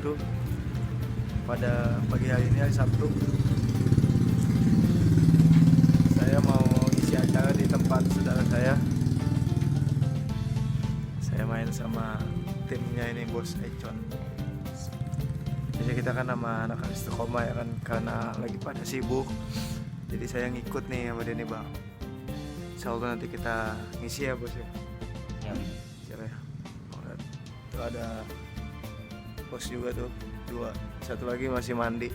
itu pada pagi hari ini, hari Sabtu. Saya mau isi acara di tempat saudara saya. Saya main sama timnya ini, Bos Econ. Jadi kita kan sama anak Istiqomah ya kan, karena lagi pada sibuk. Jadi saya ngikut nih sama dia nih bang. Insyaallah nanti kita ngisi ya bos ya. Ya. Siap ya. Tuh ada bos juga tuh, dua. Satu lagi masih mandi.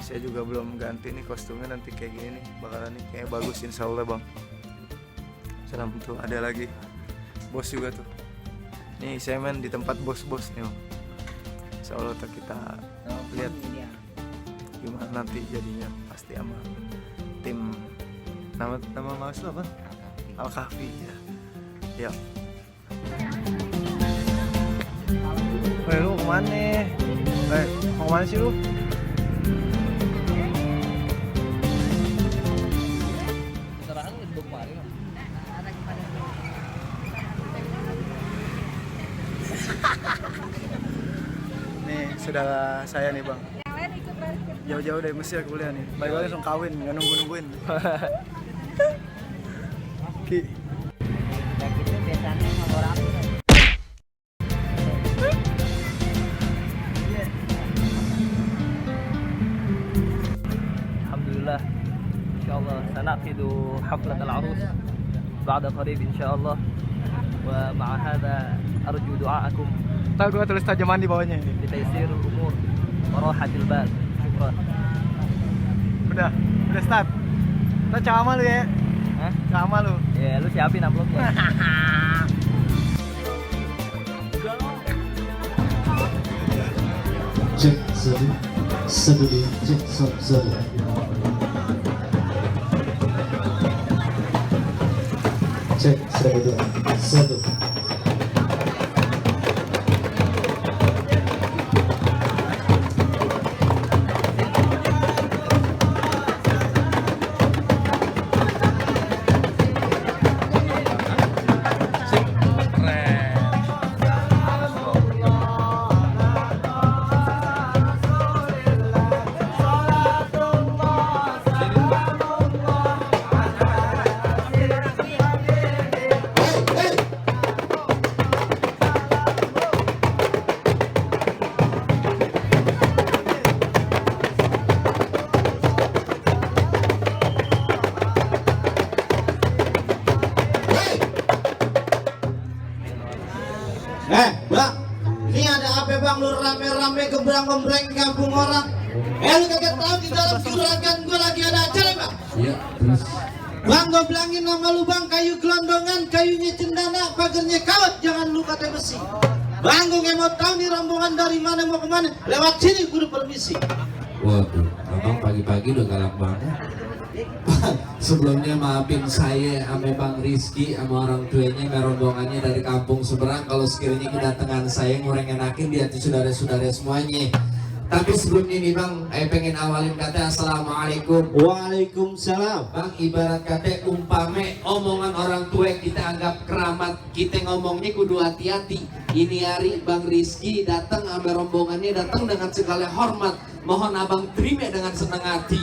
Saya juga belum ganti nih kostumnya, nanti kayak gini nih bakalan nih kayak bagus insyaallah bang. Salam tuh, ada lagi bos juga tuh. Nih saya main di tempat bos-bos nih bang. Insyaallah kita lihat gimana nanti jadinya, pasti sama tim nama maksud apa? Al-Kahfi ya. Ya. Lu kemana? Mau kemana sih lu? Serahan gedung mari. Nih saudara saya nih bang. Jauh-jauh dari Mesir kuliah nih. Balik lagi langsung kawin, nggak nungguin. Ki. Itu biasanya sama orang. Alhamdulillah. Insyaallah سنعقد حفلة العروس بعد قريب إن شاء الله. ومع هذا أرجو دعاءكم Ntar gua tulis terjemahan di bawahnya ini. بتيسير الأمور وراحة البال. شكرا. Udah start. Ntar ceramah lu ya. Hah? Ceramah lu. Ya lu siapin amplopnya. Cek satu dua cek satu. Cek satu. Bang, ini ada apa bang? Lu rame-rame gembrang-gembreng kampung orang. Lu kagak tahu di dalam juragan gue lagi ada acara bang? Iya, terus Bang, gue bilangin nama lu bang, kayu gelondongan, kayunya cendana, pagarnya kawat, jangan lu kata besi. Bang, gue nggak mau tahu nih rombongan dari mana mau kemana. Lewat sini gue udah permisi. waduh, abang pagi-pagi udah galak banget. Sebelumnya maafin saya sama Bang Rizky sama orang tuanya rombongannya dari kampung seberang kalau sekiranya kedatangan saya ngurang enakin di hati saudara-saudara semuanya. Tapi sebelumnya nih Bang, saya pengen awalin kata Assalamualaikum. Waalaikumsalam. Bang, ibarat kata umpame omongan orang tua kita anggap keramat, kita ngomongnya kudu hati-hati. Ini hari Bang Rizky datang sama rombongannya datang dengan segala hormat. Mohon abang terima dengan senang hati.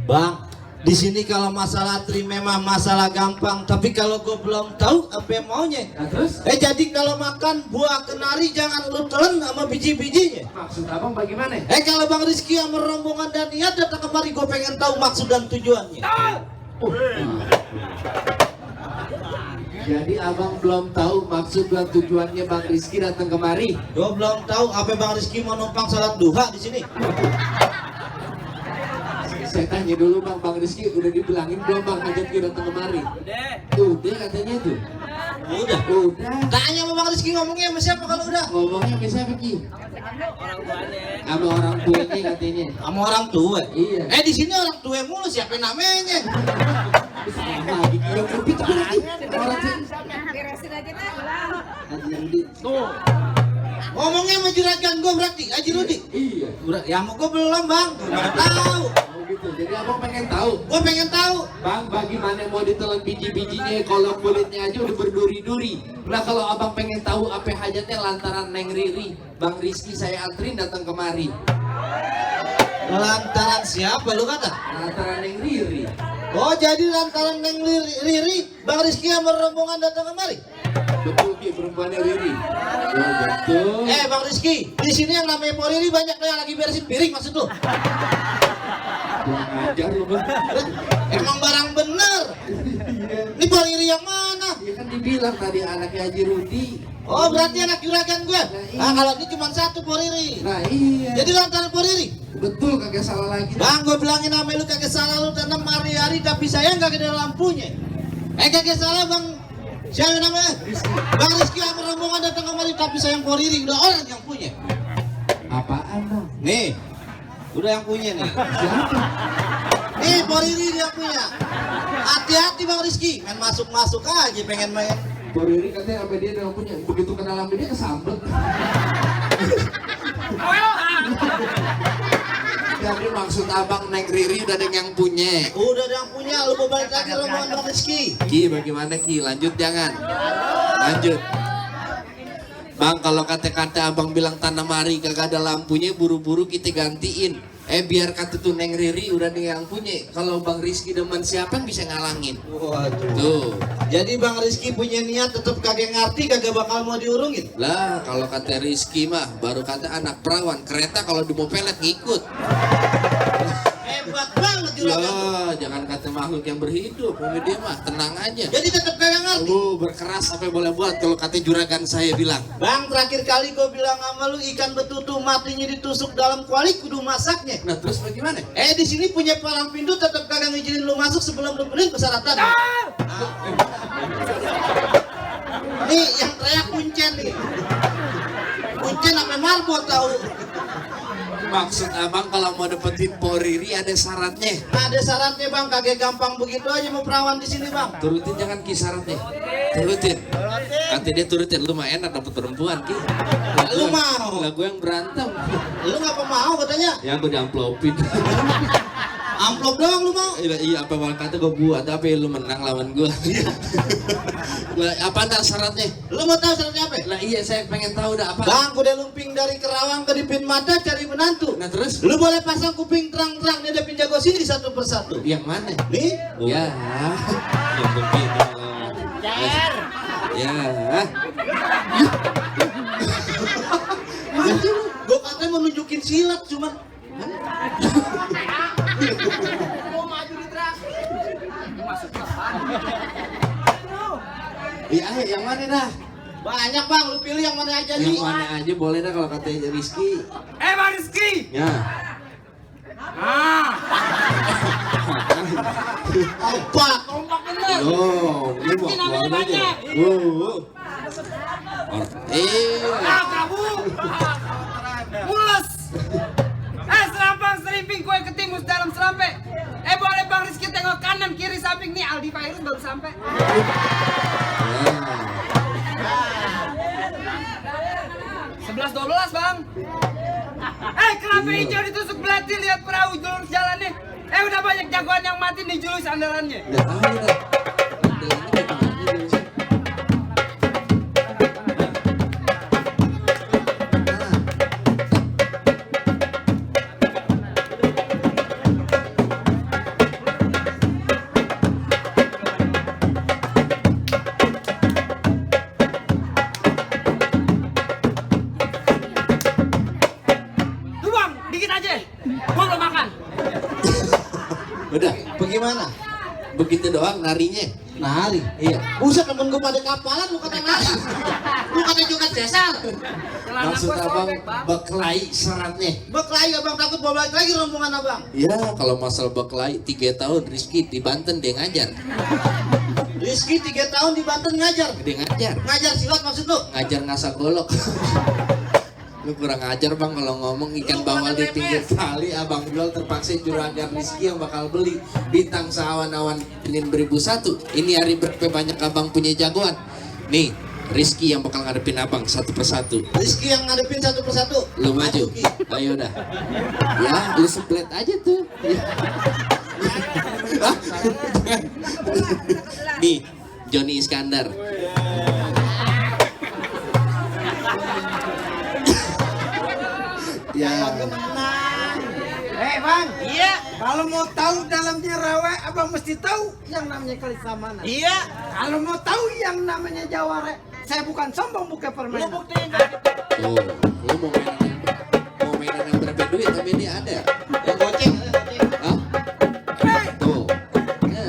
Bang, di sini kalau masalah terima memang masalah gampang, tapi kalau gue belum tahu apa yang maunya. Nah, terus? Jadi kalau makan buah kenari jangan lu telan sama biji-bijinya. Maksud abang bagaimana? Kalau Bang Rizky sama rombongan dan niat datang kemari, gue pengen tahu maksud dan tujuannya. Jadi abang belum tahu maksud dan tujuannya Bang Rizky datang kemari. Gue belum tahu apa Bang Rizky mau numpang salat duha di sini. Saya tanya dulu Bang Rizky udah dibilangin belum Bang ngajak dia datang kemari? Udah katanya tuh. Udah. Tanya sama Bang Rizky ngomongnya sama siapa kalau udah? Ngomongnya sama siapa Ki? Sama orang tuanya katanya. Sama orang tua. Iya. Di sini orang tua mulu, siapa namanya? Sama gitu. Yang lebih tuh lagi. Orang tuh. Tuh. Ngomongnya sama juragan gue berarti, Haji Rudi. Iya. Ya mau gue belum bang, nggak tahu. Oh gitu. Jadi abang pengen tahu. Gua pengen tahu. Bang, bagaimana mau ditelan biji-bijinya kalau kulitnya aja udah berduri-duri. Nah kalau abang pengen tahu apa hajatnya lantaran Neng Riri, Bang Rizky saya antrin datang kemari. Lantaran siapa lu kata? Lantaran Neng Riri. Oh jadi lantaran Neng Riri, Bang Rizky sama rombongan datang kemari. Betul Ki, perempuannya Riri. Oh betul. Bang Rizky, di sini yang namanya Po Riri banyak yang lagi beresin piring maksud lu? Kurang ajar lu Bang. Emang barang bener. Ini Po Riri yang mana? Dia kan dibilang tadi anaknya Haji Rudi. Oh berarti anak juragan gue. Kalau ini cuma satu Po Riri. Nah iya. Jadi lantaran Po Riri. Betul, kagak salah lagi. Bang, gue bilangin sama lu kagak salah, lu tanam hari-hari tapi sayang kagak ada lampunya. Kagak salah Bang. Siapa namanya? Bang Rizky sama rombongan datang kemari tapi sayang Po Riri, udah orang yang punya. Apaan Bang? Nih, udah yang punya nih. Siapa? Nih Po Riri dia punya. Hati-hati Bang Rizky, main masuk-masuk aja pengen main. Po Riri katanya apa dia yang punya. Begitu kenal sama dia kesambet. Jadi maksud abang Neng Riri udah ada yang punya. Udah ada yang punya, lu mau balik lagi rombongan Bang Rizky. Ki bagaimana Ki? Lanjut jangan. Lanjut. Bang kalau kata-kata abang bilang tanam hari kagak ada lampunya buru-buru kita gantiin. Biar kata tuh Neng Riri udah ada yang punya. Kalau Bang Rizky demen siapa yang bisa ngalangin? Waduh. Tuh. Jadi Bang Rizky punya niat tetap kagak ngerti, kagak bakal mau diurungin. Lah kalau kata Rizky mah baru kata anak perawan kereta kalau di mau pelet ngikut. Hebat banget juragan. Lah jangan kata makhluk yang berhidup, dia mah tenang aja. Jadi tetap kagak ngerti. Berkeras sampai boleh buat kalau kata juragan saya bilang. Bang, terakhir kali gue bilang sama lu ikan betutu matinya ditusuk dalam kuali kudu masaknya. Nah terus bagaimana? Di sini punya palang pintu tetap kagak ngizinin lu masuk sebelum lu penuhin persyaratan. Nih yang teriak kuncen nih. Kuncen sampai marbot tahu. Maksud abang kalau mau dapetin Po Riri ada syaratnya. Ada syaratnya Bang, kagak gampang begitu aja mau perawan di sini Bang. Turutin jangan Ki syaratnya. Turutin. Nanti dia turutin, lu mah enak dapet perempuan Ki. Lu mau? Lah gue yang berantem. Lu ngapa mau katanya? Ya gue diamplopin. Amplop doang lu mau? Iya apa malah kata gue buat tapi lu menang lawan gue. Lah apa ntar syaratnya? Lu mau tahu syaratnya apa? Lah iya saya pengen tahu dah apa. Bang, udah lumping dari Kerawang ke Dipin Mata cari menantu. Nah terus? Lu boleh pasang kuping terang-terang nih ada penjago sini satu persatu. Yang mana? Nih? Ya. Yang begini. Ya. Gue katanya mau nunjukin silat cuman. Iya, yang mana dah? Banyak Bang, lu pilih yang mana aja nih. Yang mana aja boleh dah kalau kata Rizky. Bang Rizky. Ya. Kompak. Oh, ini mau keluar aja. Wow. Kamu. Mules. Serampang seriping kue ketimus dalam selampe. Boleh Bang Rizky tengok kanan kiri samping nih Aldi Virus baru sampai. 11-12 Bang. Kelapa hijau ditusuk belati lihat perahu jalur jalannya. Udah banyak jagoan yang mati nih julus andalannya. Udah tahu dah. Udah, Bagaimana? begitu doang narinya. Nari? Iya. Buset temen gue pada kapalan lu kata nari. Lu kata juga sesal. Maksud abang beklai syaratnya. Beklai abang takut bawa balik lagi rombongan abang. Ya kalau masalah beklai 3 tahun Rizky di Banten dia ngajar. Rizky 3 tahun di Banten ngajar. Dia ngajar. Ngajar silat maksud lu? Ngajar ngasak golok. Lu kurang ajar bang kalau ngomong ikan bawal di pinggir kali abang jual terpaksa juragan Rizky yang bakal beli bintang seawan-awan Senin 1001. Ini hari berapa banyak abang punya jagoan. Nih Rizky yang bakal ngadepin abang satu persatu. Rizky yang ngadepin satu persatu. Lu maju. Ayo dah. Ya lu seblet aja tuh. Nih, Johnny Iskandar. Ya. Bang, iya. Kalau mau tahu dalamnya rawa, abang mesti tahu yang namanya Kalisamana. Iya. Kalau mau tahu yang namanya Jaware, saya bukan sombong, bukan permainan. Lu buktiin. Tuh, lu mau mainan yang berapa duit tapi ini ada. Yang goceng. Hah? Tuh. Ya.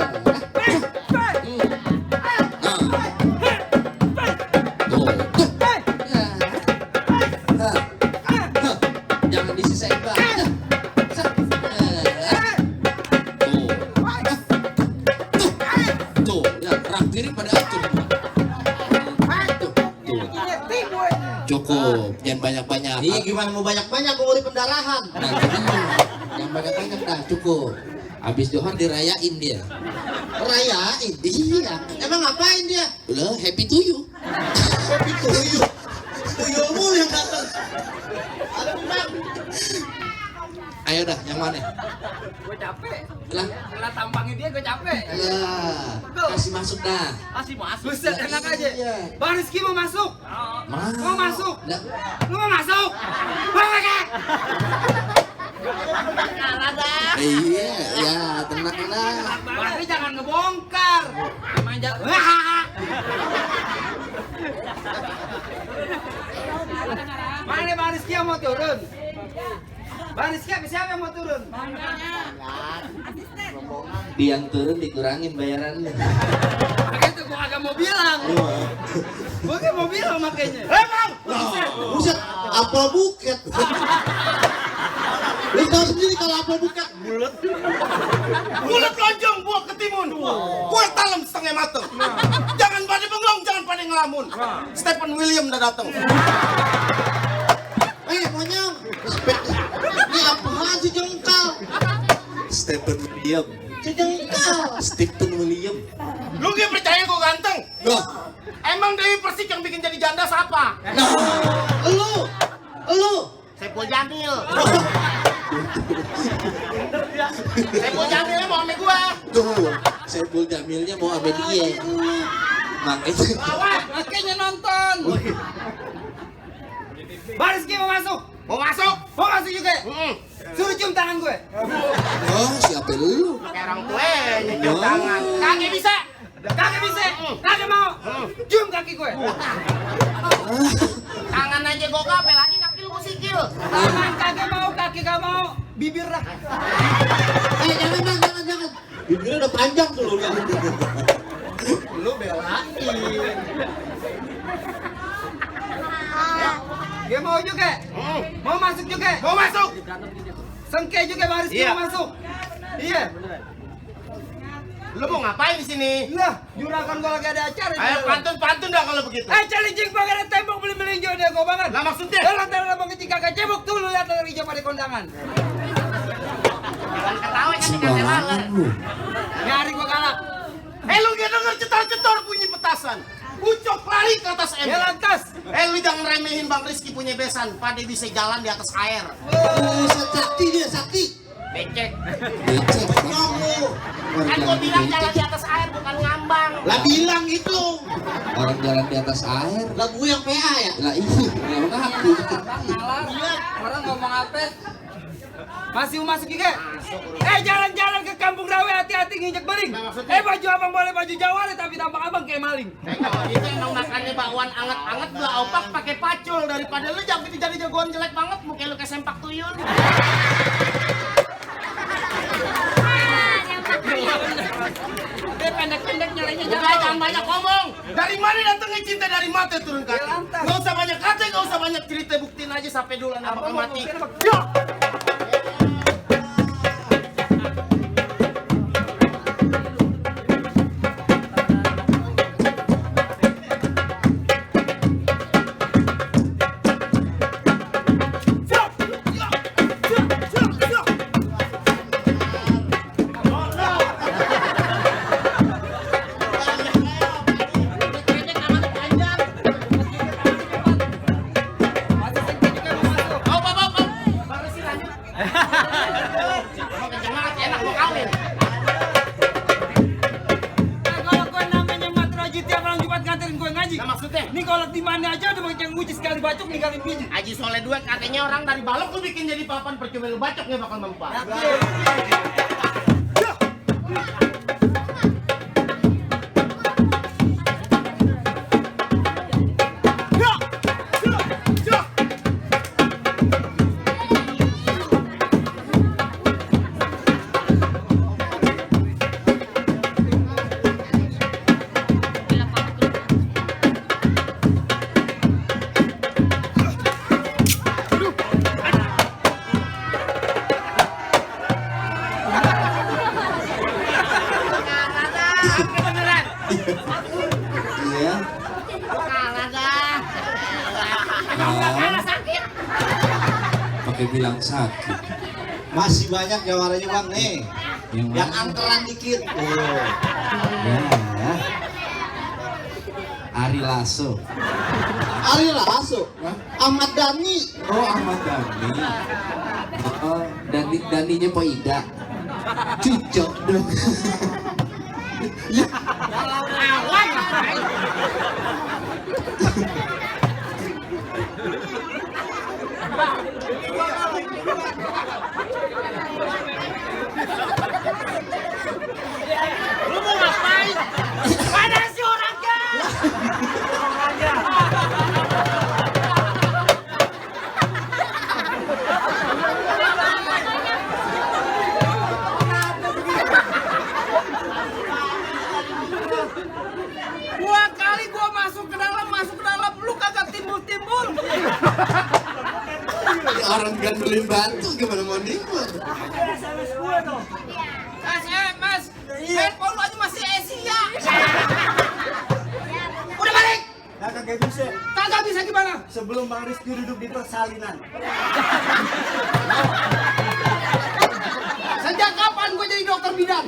Tuh. Ya. Jangan disisain banget. Tuh, ya, raktirin pada acur. Cukup, jangan banyak-banyak. Iya gimana mau banyak-banyak gue mau di pendarahan. Nah, yang banyak-banyak dah cukup. Habis Johan dirayain dia. Rayain. Iya. Emang ngapain dia? Loh, happy to you. Kopi tuyul. Tuyulmu yang datang. Ada benar. Ayo dah, yang mana? Gue capek. Lah, Ngeliat tampangnya dia gue capek. lah, kasih masuk dah. Masih masuk. Buset, enak aja. Iya. Bang Rizky mau masuk. Mau masuk. Nah, Lu mau masuk? Mau kakak? iya, ya, tenanglah. Tapi jangan ngebongkar. Emang Mana Bang Rizky yang mau turun? Bang Rizky siapa yang mau turun? Di yang turun dikurangin bayarannya. Makanya itu gua agak mau bilang. Gua agak mau bilang makanya. Bang! Buset, apel buket. Lu tahu sendiri kalau apel buket bulat. Bulat lonjong buah ketimun. Buah talam setengah mateng. Jangan pada bengong, jangan pada ngelamun. Stephen William udah datang. Monyong. Ini apaan si jengkal? Stephen William. Si jengkal. Stephen William. Lu gak percaya gua ganteng? Loh, Emang Dewi Persik yang bikin jadi janda siapa? Lu. Saiful Jamil. Saiful Jamilnya mau sama gua. tuh, Saiful Jamilnya mau sama dia. Makanya. Wah, makanya nonton. Bang Rizky mau masuk. Mau masuk? Mau masuk juga. Suruh cium tangan gue. Oh, siapa lu? Kayak orang tua nyetir tangan. Kagak bisa. Kagak bisa. Kagak mau. Cium kaki gue. Tangan aja gua kapel lagi kaki lu sikil. Tangan kagak mau, kaki gak mau. Bibir lah. Jangan bang, jangan. Bibirnya udah panjang tuh lu. Lu belain. Dia mau juga. Mau masuk juga. Mau masuk? Sengke juga Bang Rizky Iya. mau masuk. Iya. Lu mau ngapain di sini? Lah, juragan gua lagi ada acara. Ayo pantun dah kalau begitu. Celincing pakai ada tembok beli melinjo dia gua banget. Lah maksudnya? Dalam abang kecil kagak cebok tuh lu lihat dari hijau pada kondangan. Jangan ketawa kan Sembarangan lu. Nyari gua galak. Lu gak denger cetar-cetar bunyi petasan. Ucok lari ke atas Ya ember. lantas. Lu jangan remehin Bang Rizky punya besan. Pade bisa jalan di atas air. Sakti dia, sakti. Becek. Becek. Kamu. Kan gua bilang jalan di atas air bukan ngambang. Lah bilang itu. Orang jalan di atas air. Lagu yang PA ya? Lah iya, nggak ngaku. Nalar. Orang ngomong apa? Masih mau masuk juga? Jalan-jalan ke Kampung Rawe hati-hati nginjek beling. Baju abang boleh baju Jawa tapi tampak abang kayak maling. Kalau itu emang makannya bakwan anget-anget gua opak pakai pacul daripada lu jadi jagoan jelek banget muka lu kayak sempak tuyul. Dia pendek-pendek nyarinya Udah jangan banyak ngomong. Dari mana datangnya cinta dari mata turun kaki? Gak usah banyak kata, gak usah banyak cerita, buktiin aja sampai dulu nama mati. Yuk. Haji. Nah, maksudnya? Nih kolak di mana aja udah yang nguji sekali bacok ninggalin biji. Haji Soleh duit katanya orang dari balok lu bikin jadi papan percuma lu bacok nggak bakal mempan. Iya. Nah, pakai bilang sakit. Masih banyak jawarannya bang nih. Yang Yang mana? angkeran dikit. Ya. Ari Lasso. Ari Lasso. Ahmad Dhani. Oh, Ahmad Dhani. Oh, Dhaninya Pak Ida. Cucok dong. Lu mau ngapain? Mana si orangnya? Dua kali gua masuk ke dalam, lu kagak timbul-timbul. Orang gandulin batu gimana mau nimbul? Mas, handphone lu aja masih Asia. Udah balik. Kagak bisa. Kagak bisa gimana? Sebelum Bang Rizky duduk di persalinan. Sejak kapan gua jadi dokter bidan?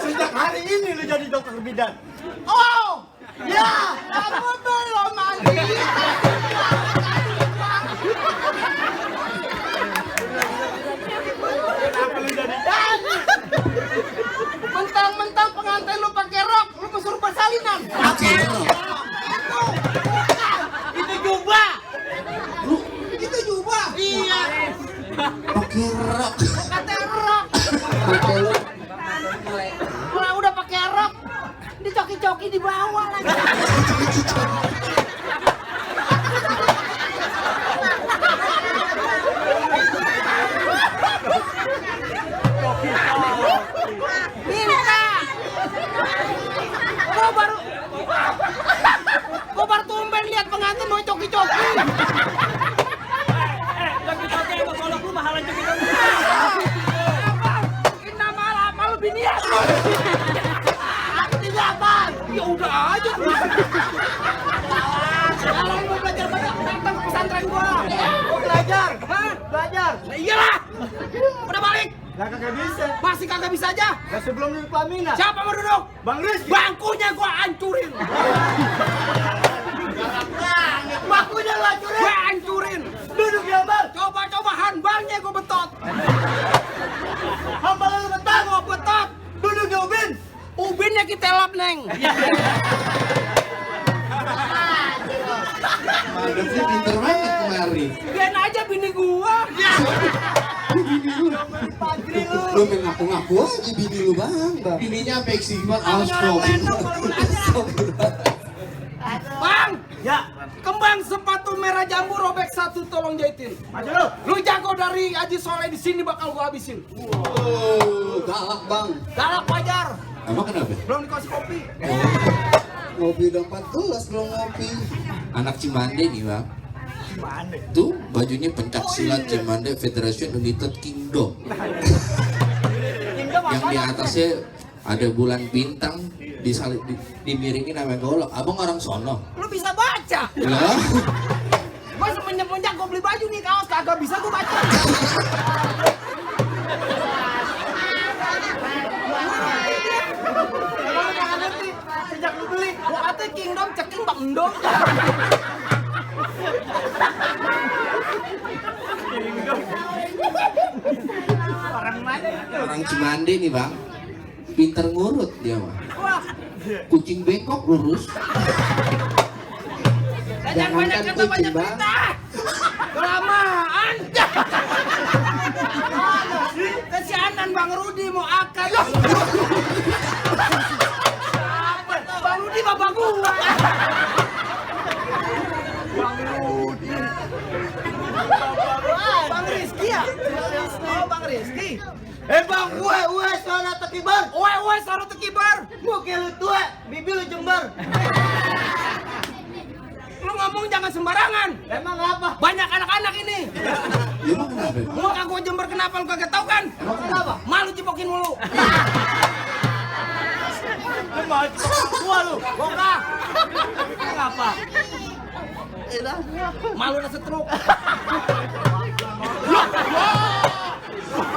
Sejak hari ini lu jadi dokter bidan. Oh, ya, kamu belum mandi. Kenapa lu jadi? Mentang-mentang pengantin lu pakai rok, lu kesuruh persalinan. Itu jubah. Itu juga. Iya. Pakai rok. Kata rok. Pakai lu. Kalau udah pakai rok, dicoki-coki di bawah lagi. Minta. Gua baru tumben lihat pengantin mau coki-coki. Ini malah apa lu binian? Tidak apa? Ya udah aja. Kalau lu mau belajar banyak, datang ke pesantren gua. Mau belajar. Hah? Belajar. Nah, iyalah. Udah balik. Kagak bisa. Masih kagak bisa aja. Nah, sebelum di pelaminan. Siapa mau duduk? Bang Rizky. Bangkunya gua hancurin. Bangkunya lu hancurin. Gua hancurin. Duduk ya bang. Coba-coba handbangnya gua betot. Hamba lu betah. Gua betot. Duduk ya Ubin. Ubinnya kita lap, Neng. Madepnya pinter banget kemari. Biarin aja bini gua. Pagri lu. Lu mengaku-ngaku aja bini lu bang. Bininya sampai istighfar. Bang, Ya. kembang sepatu merah jambu robek satu, tolong jahitin. Maju lu. Lu jago dari Haji Soleh di sini bakal gua habisin. Oh, galak bang. Galak wajar. Emang kenapa? Belum dikasih kopi. Ngopi udah 4 gelas belum ngopi. Anak Cimande nih bang. Mana? Tuh bajunya pencak silat Cimande Federation United Kingdom. Yang di atasnya ada bulan bintang dimiringin sama golok. Abang orang sono. Lu bisa baca. Lah, Gua semenjak gua beli baju nih kaos kagak bisa gua baca. Emang lu nggak ngerti sejak lu beli. Gua kata Kingdom ceking bang endom. Orang mana? orang Cimande nih bang. pinter ngurut dia mah. Kucing bengkok lurus. Jangan banyak kata, banyak cerita. Kelamaan. Kesianan Bang Rudi mau akad. Bang Rudi bapak gua. Bang Rizky ya? Oh Bang Rizky. Bang, ue suara tekibar. Oe suara tekibar. Muka lu tua, bibi lu jember. Lu ngomong jangan sembarangan. Emang apa? Banyak anak-anak ini. Emang kenapa? Muka gua jember kenapa lu kagak tahu kan? Emang kenapa? Malu cipokin mulu. Lu mau cepet gua lu. Bongkar. Kenapa? Malu udah setruk.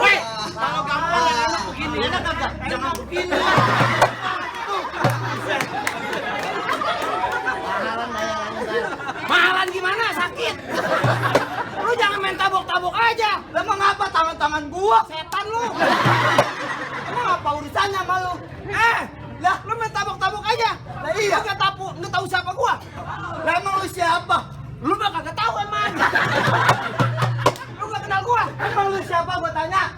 Weh, kalau gampang anak begini, enak kagak? Jangan begini. Mahalan gimana? Sakit. Lu jangan main tabok-tabok aja. Emang apa tangan-tangan gua? Setan lu. Emang apa urusannya sama lu? Lah lu main tabok-tabok aja. Lah iya. Lu nggak tahu siapa gua. Lah emang lu siapa? Lu mah kagak tahu emang. Lu nggak kenal gua. Emang lu siapa gua tanya?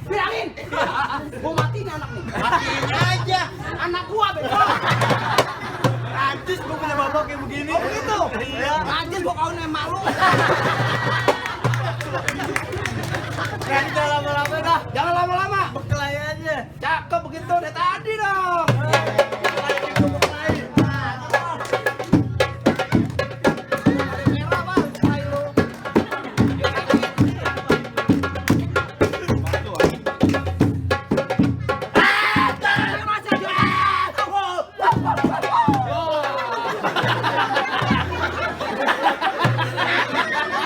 Bilangin. Gua mati nih anak nih. Matiin aja. Anak gua bego. Najis gua punya bapak kayak begini. Oh begitu. Iya. Najis gua kawin sama emak lu. Jangan lama-lama dah. Jangan lama-lama. Berkelahi aja. Cakep begitu dari tadi dong. Merah, Bang. Ayo.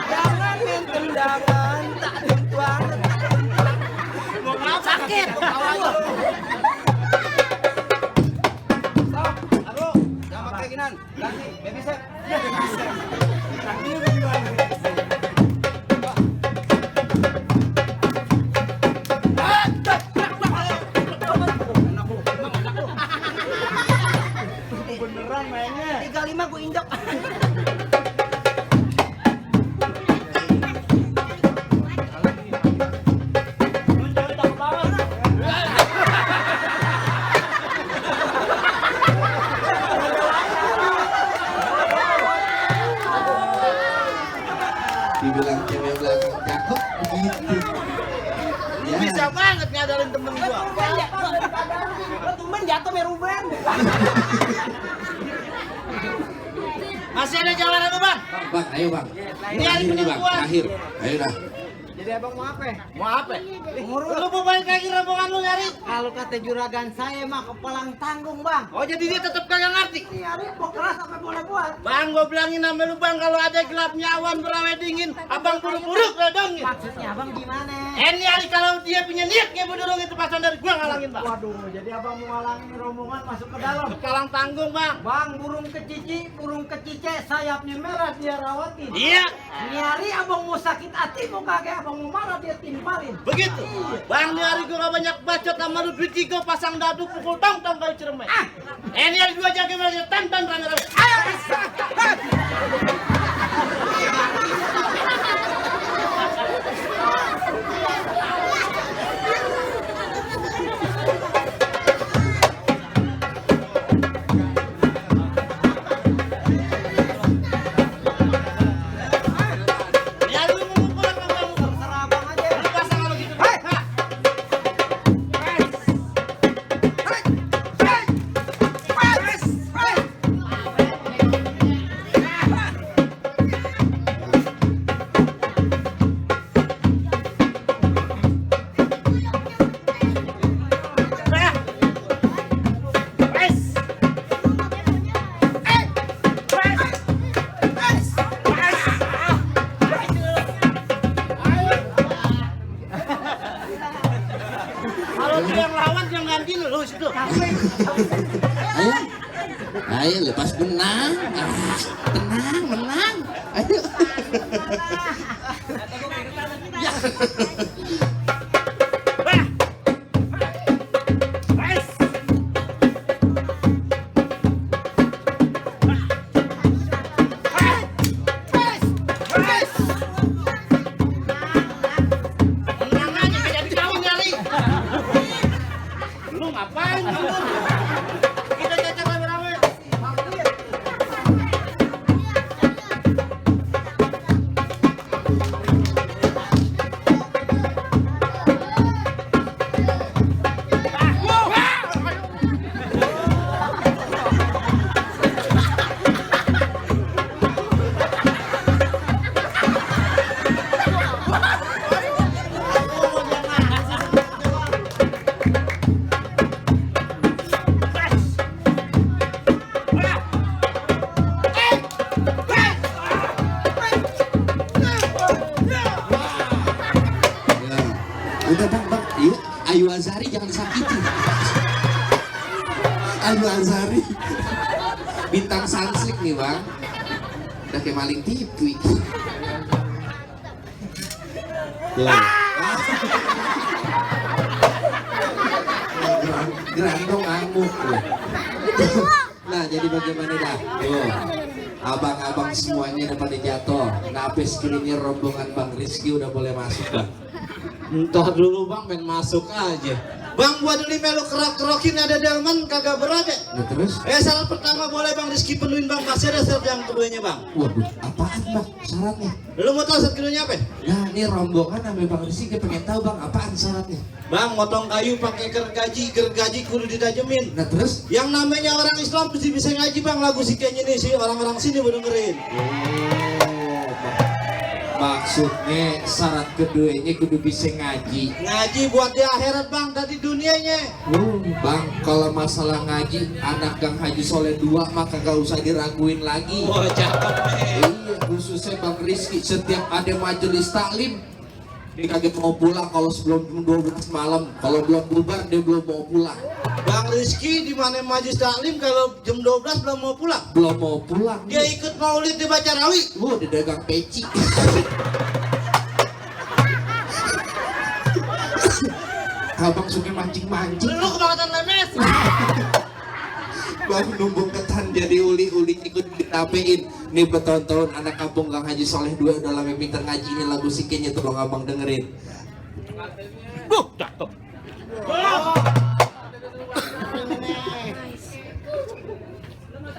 Jangan main tendangan, tak tentuan. Sakit. Stop. Aduh, jangan pakai ginan. Ganti, baby set. Beneran mainnya. 35 gue injak. Lu jangan takut lawan. Dibilang cewek belakang cakep begitu. Ya. Bisa banget ngadarin temen gua. Lo tumben jatuh ya Ruben. Masih ada jalan apa, Bang? Bang, ayo bang. Ini hari Terakhir nih bang, penentuan. terakhir. Ayo dah. Jadi abang mau apa? Mau apa? Lu mau balik lagi rombongan lu nyari? Kalau kata juragan saya mah kepalang tanggung bang. Oh jadi dia tetap kagak ngerti? Iya, kok keras apa boleh buat? Bang, gua bilangin sama lu bang, kalau ada gelapnya awan berawe dingin, abang buruk-buruk redongin. Maksudnya abang gimana? Ini hari kalau dia punya niat kayak bodorong itu pasan dari gua ngalangin bang. Waduh, jadi abang mau ngalangin rombongan masuk ke dalam. Kalang tanggung bang. Bang, burung kecice, sayapnya merah dia rawatin. Iya, Nyari abang mau sakit hati mau kagak abang mau marah dia timpalin. begitu. Bang, ini hari gua gak banyak bacot sama lu, duit gua pasang dadu pukul tong-tong kali cerme. Ini hari gua jaga mereka tan rame-rame. Ayo! Ya lu mau mukul apa bang? Terserah abang aja. Lu pasang kalau gitu. Hah? Kalau dia yang lawan yang ganti lu situ. Ayo. Ayo lepas benang. Tenang, menang. Ayo. Wes. ngapain mundur? Kita cecek rame-rame. Ya. Udah bang, yuk Ayu Azari jangan sakiti. Ayu Azari bintang Sanslik nih bang, udah kayak maling TV. Gerandong ngamuk loh. Nah jadi bagaimana dah? Tuh, abang-abang semuanya udah pada jatuh. Napes kirinya rombongan Bang Rizky udah boleh masuk bang. Entar dulu bang, main masuk aja. Bang buat dulu melu kerokin ada delman kagak berada. Nah terus? Syarat pertama boleh Bang Rizky penuhin Bang, masih ada syarat yang keduanya Bang. Waduh, apaan bang syaratnya? Lu mau tahu syarat keduanya apa? Nah ini rombongan sama Bang Rizky pengen tahu bang apaan syaratnya? Bang motong kayu pakai gergaji kudu ditajemin. Nah terus? Yang namanya orang Islam pasti bisa ngaji Bang, lagu si kayaknya nih sih orang-orang sini mau dengerin. Maksudnya syarat keduanya kudu bisa ngaji. Ngaji buat di akhirat Bang, tadi dunianya. Bang, kalau masalah ngaji, anak Gang Haji Soleh 2 maka gak usah diraguin lagi. Wah cakep. Iya, khususnya Bang Rizky setiap ada majelis taklim dia kaget mau pulang kalau sebelum jam 12 malam. Kalau belum bubar dia belum mau pulang. Bang Rizky di mana majlis taklim kalau jam 12 belum mau pulang. Belum mau pulang. Dia ikut maulid dibaca rawi. Dia dagang peci. Abang suka mancing-mancing. Lu kebangetan lemes. Bang numbung ketan jadi uli-uli ikut ditapein. Nih bertahun-tahun anak kampung Gang Haji Soleh 2 udah lama pinter ngaji, ini lagu sikenya tolong abang dengerin. Cakep.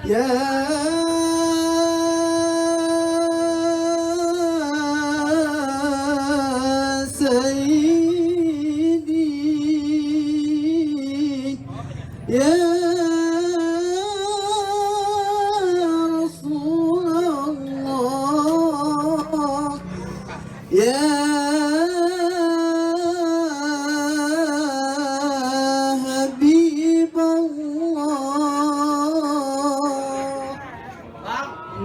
Ya Sayyidi Ya Rasulullah Ya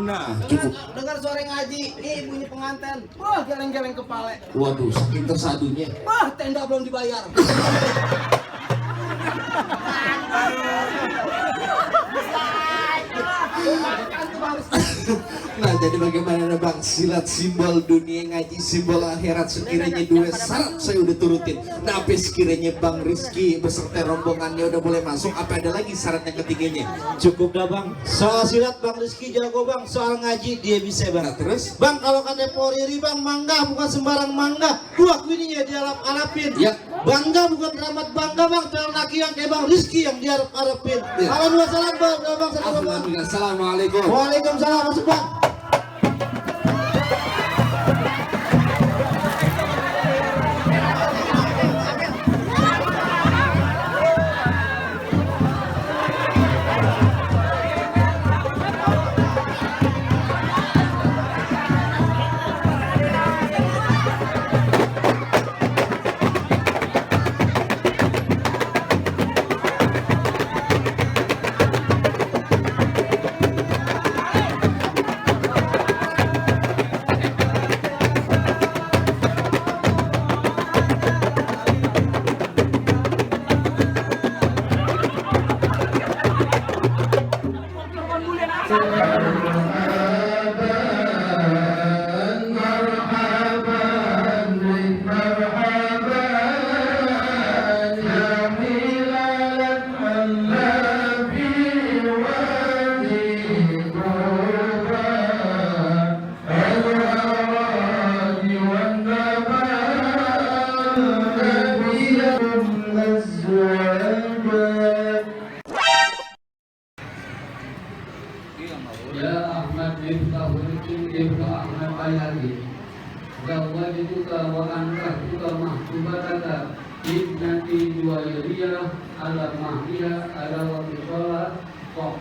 Nah, cukup. Dengar suara ngaji, nih bunyi pengantin. Wah, geleng-geleng kepala. Waduh, saking tersadunya. Wah, tenda belum dibayar. Nah jadi bagaimana bang, silat simbol dunia ngaji, simbol akhirat sekiranya dua syarat saya udah turutin. Nah apa sekiranya Bang Rizky beserta rombongannya udah boleh masuk, apa ada lagi syarat yang ketiganya? Cukup dah Bang, soal silat Bang Rizky jago Bang, soal ngaji dia bisa Bang. Nah, terus? Bang kalau kata Poriri Bang, mangga bukan sembarang mangga, dua kuininya diarap-arapin. Ya. Bangga bukan rahmat bangga Bang, calon laki yang kayak Bang Rizky yang diarap-arapin. Ya. Alhamdulillah Bang, Bang. Alhamdulillah, assalamualaikum. Waalaikumsalam, masuk Bang. الأزواج Ya Ahmad Miftah Ibnu Ahmad Bayhaqi zawwajtuka wa ankahtuka mahbubataka ibnati Juwayriyah ala mahdiha ala waqtiqalah wa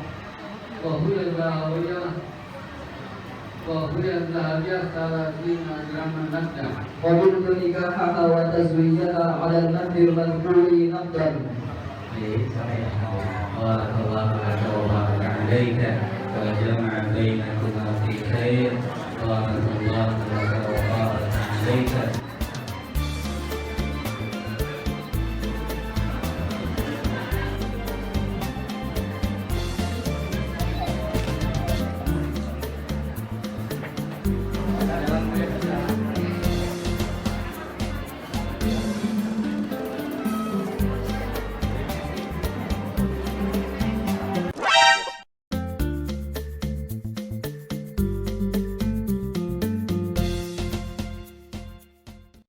huya zawiyah ثلاثين جرما نقدا وجدت نكاحها وتزويجها على النهر المذكور نقدا بارك الله لك وبارك عليك وجمع بينكما في خير بارك الله لك وبارك عليك